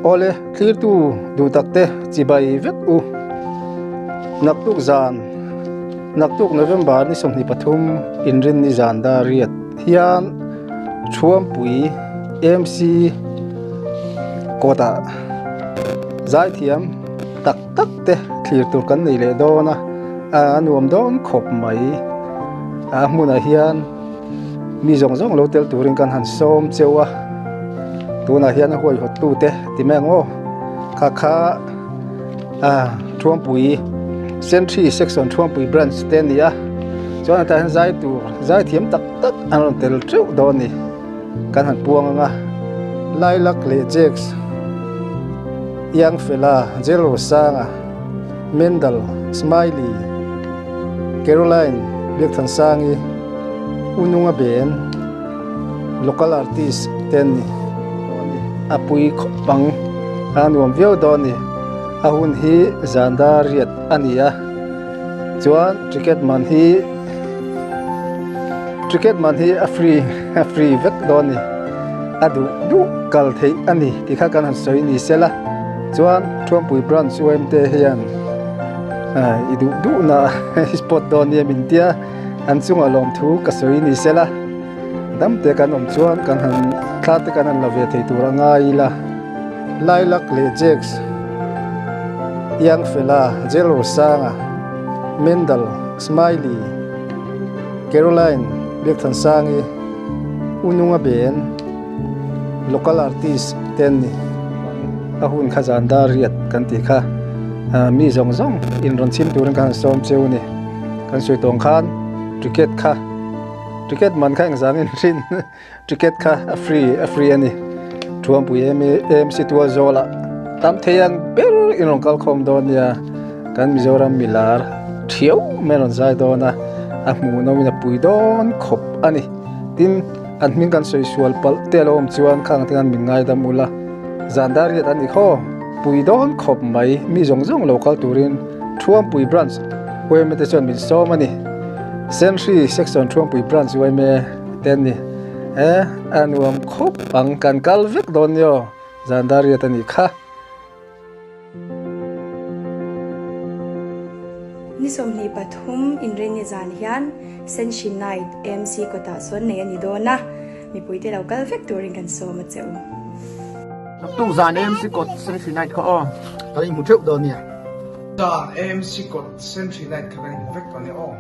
Awle, thlirtu duh takte chibai vek u. Naktuk zan, naktuk November ni 23 inrinni zan dar riat hian Thuampui MC kawtah zaithiam tak tak te thlir tur kan nei leh dawn a, a nuam dawn khawp mai. A hmunah hian mi zawng zawng lo tel turin kan han sawm cheu a, tunah hian a huaihawt tu te ti mai ang aw, kha kha ah Thuampui Sentry Section Thuampui Branch te a ni a, chuan hetah hian zai tur zai thiam tak tak an rawn tel teuh dawn a ni, kan han puang ang a, Lilac leh Jacks, Iangfela, Jelrosanga, Mendal, Smiley, Caroline, Biakthansangi, Ununga Ben, Local Artist te an ni. A pui khawp ang, a nuam viau dawn a ni. A hun hi zan dar riat a ni a, chuan ticket man hi ticket man hi a free a free vek dawn a ni. A duh duh kal theih a ni tih kha kan han sawi ni sela chuan Thuampui Branch UMT hian i duh duhna spot dawn nia min tia an chungah lawmthu ka sawi ni sela dam te kan awm chuan kan han thla te kan han la ve thei tur a ngai ila Lilac leh Jacks Iangfela Jelrosanga Mendal Smiley Caroline Biakthansangi Ununga Ben Local artist te an ni. A hun kha zan dar riat kan tih kha mi zawng zawng in rawn chhim turin ka han sawm cheu a ni. Kan sawi tawng khan ticket kha ticket man kha engzangin hrin ticket kha a free a free a ni. Thuampui AMC tual zawlah tam thei ang ber in rawn kal khawm dawn nia. Kan Mizoram milar thiau mai rawn zai dawn a, a hmuhnawmin a pui dawn khawp a ni. Tin, an hming kan sawi sual palh te alo awm chuan khang te khan min ngaidam ula, zan dar riat an ni khaw, pui dawn khawp mai, mi zawng zawng lo kal turin Thuampui Branch yma te chuan min sawm a ni. Senhri Section Thuampui Branch yma te an ni. E, a nuam khawp ang, kan kal vek dawn nia aw, zan dar riat a ni kha. Ni 23 Inrinni zan hian Senshi Night AMC kawtah sawn nei a ni dawn a, mipuite lo kal vek turin kan sawm a che u. Naktuk zan AMC kawt Senshi Night kha aw. Kan inhmu theuh dawn nia. Zan AMC kawt Senshi Night kha kan inhmu vek dawn nia aw.